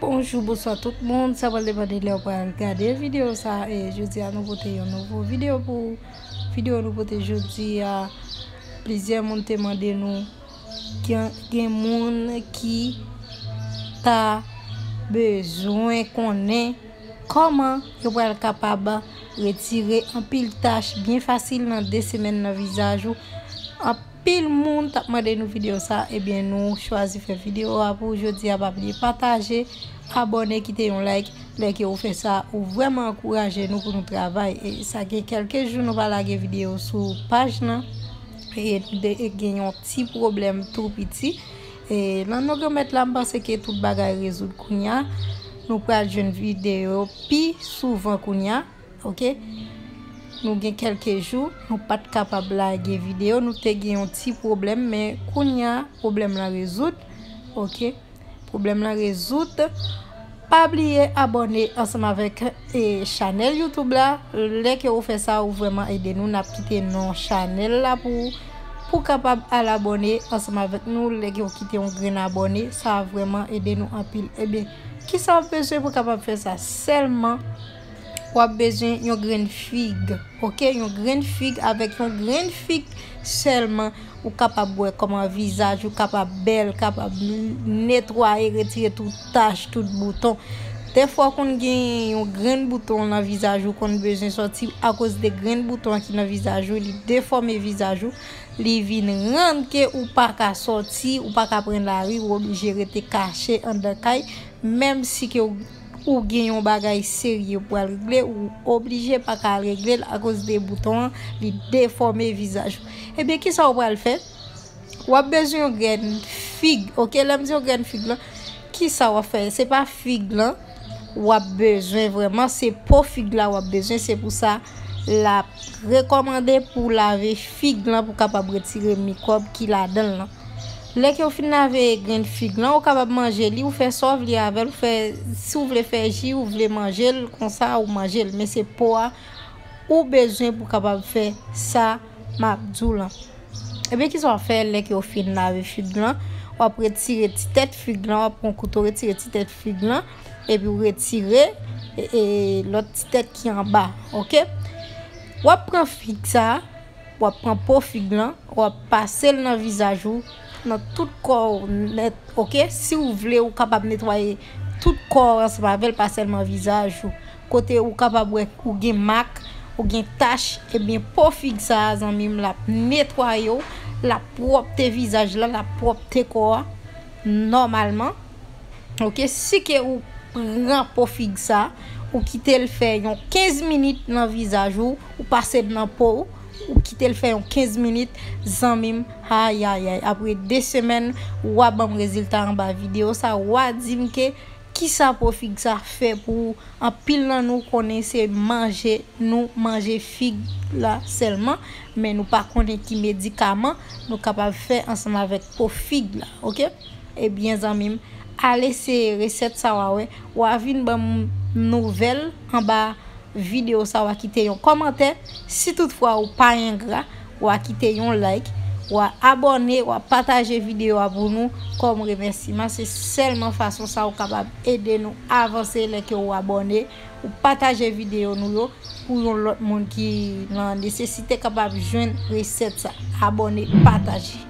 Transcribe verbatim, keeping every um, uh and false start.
Bonjou, bonswa tout moun. Sa pral depann de lè w pral gade videyo sa a. E jodi a, nou pote yon nouvo videyo pou ou. Videyo nou pote jodi a, plizyè moun te mande nou, gen, gen moun ki ta bezwen konnen kòman yo pral kapab retire anpil tach byen fasil nan de semèn nan vizaj ou. Anpil moun t ap mande nou videyo sa, ebyen nou chwazi fè videyo a pou jodi a. Pa bliye pataje, abòne, kite yon like. Lè ke ou fè sa, ou vrèman ankouraje nou pou nou travay. E sa gen kèlke jou nou pa lage videyo sou paj lan. E, de, e gen yon ti pwoblèm tou piti. E nan non Granmèt la, m panse ke tout bagay rezoud kounye a. Nou pral jwenn videyo pi souvan kounye a, oke? Nou gen kèlke jou, nou pa t kapab lage videyo, nou te gen yon ti pwoblèm, men kounye a, pwoblèm lan rezoud, oke? Pwoblèm lan rezoud. Pa bliye abòne ansanm avèk, e, chanèl YouTube la. Lè ke ou fè sa, ou vrèman ede nou. N ap kite non chanèl la pou, pou kapab al abòne ansanm avèk nou. Lè ke ou kite yon grenn abòne, sa vrèman ede nou anpil. Ebyen, kisa w ap bezwen pou kapab fè sa? Sèlman, w ap bezwen yon grenn fig, oke? Yon grenn fig, avèk yon grenn fig sèlman, ou kapab wè kòman vizaj ou kapab bèl, kapab netwaye, retire tout tach, tout bouton. Dèfwa, w konn gen yon grenn bouton nan vizaj ou, konn bezwen sòti akoz de grenn bouton ki nan vizaj ou, li defòme vizaj ou, li vin rann ke ou pa ka sòti, ou pa ka pran lari, ou oblije rete kache anndan kay, menm si ke ou, ou gen yon bagay serye pou al regle, ou oblije pa ka al regle l akoz de bouton an, li defòme vizaj ou. Ebyen, kisa ou pral fè? W ap bezwen yon grenn fig, oke? Lè m di yon grenn fig lan, kisa w ap fè? Se pa fig lan w ap bezwen vrèman, se po fig la w ap bezwen. Se pou sa, l ap rekòmande pou w lave fig lan pou kapab retire mikwòb ki ladan l lan. Lè ke w fin lave grenn fig lan, ou kapab manje li, ou fè sa w vle avè l, ou fè, si w vle fè ji, ou vle manje l konsa, ou manje l. Men se po a ou bezwen pou kapab fè sa m ap di w lan. Ebyen, kisa w ap fè lè ke w fin lave fig lan? W ap retire ti tèt fig lan, w ap pran kouto retire ti tèt fig lan, epi w retire, e, e, lòt ti tèt ki anba, oke? W ap pran fig sa a, w ap pran po fig lan, w ap pase l nan vizaj ou, nan tout kò w nèt, oke? Si w vle, ou kapab netwaye tout kò w ansanm avè l, pa sèlman vizaj ou. Kote ou kapab wè ou gen mak, ou gen tach, ebyen, po fig sa a, zanmi m, l ap netwaye w, l ap pwòpte vizaj la, l ap pwòpte kò a, nòmalman. Oke, si ke ou pran po fig sa, ou kite l fè yon kenz minit nan vizaj ou, ou pase l nan po ou, ou kite l fè yon kenz minit, zanmi m, ayayay, apre de semèn, w a ban m rezilta anba videyo sa, w a di m ke kisa po fig sa fè pou ou. Anpil nan nou konnen se manje, nou manje fig la sèlman, men nou pa konnen ki medikaman nou kapab fè ansanm avèk po fig la, oke? Ebyen, zanmi m, al eseye resèt sa, w a wè, w a vin ban m nouvèl anba videyo sa, w a kite yon kòmantè. Si toutfwa ou pa engra, w a kite yon like, w a abòne, w a pataje videyo a pou nou kòm remèsiman. Se sèlman fason sa ou kapab ede nou avanse lè ke ou abòne, ou pataje videyo nou yo pou yon lòt moun ki nan nesesite kapab jwenn resèt sa. Abòne, pataje.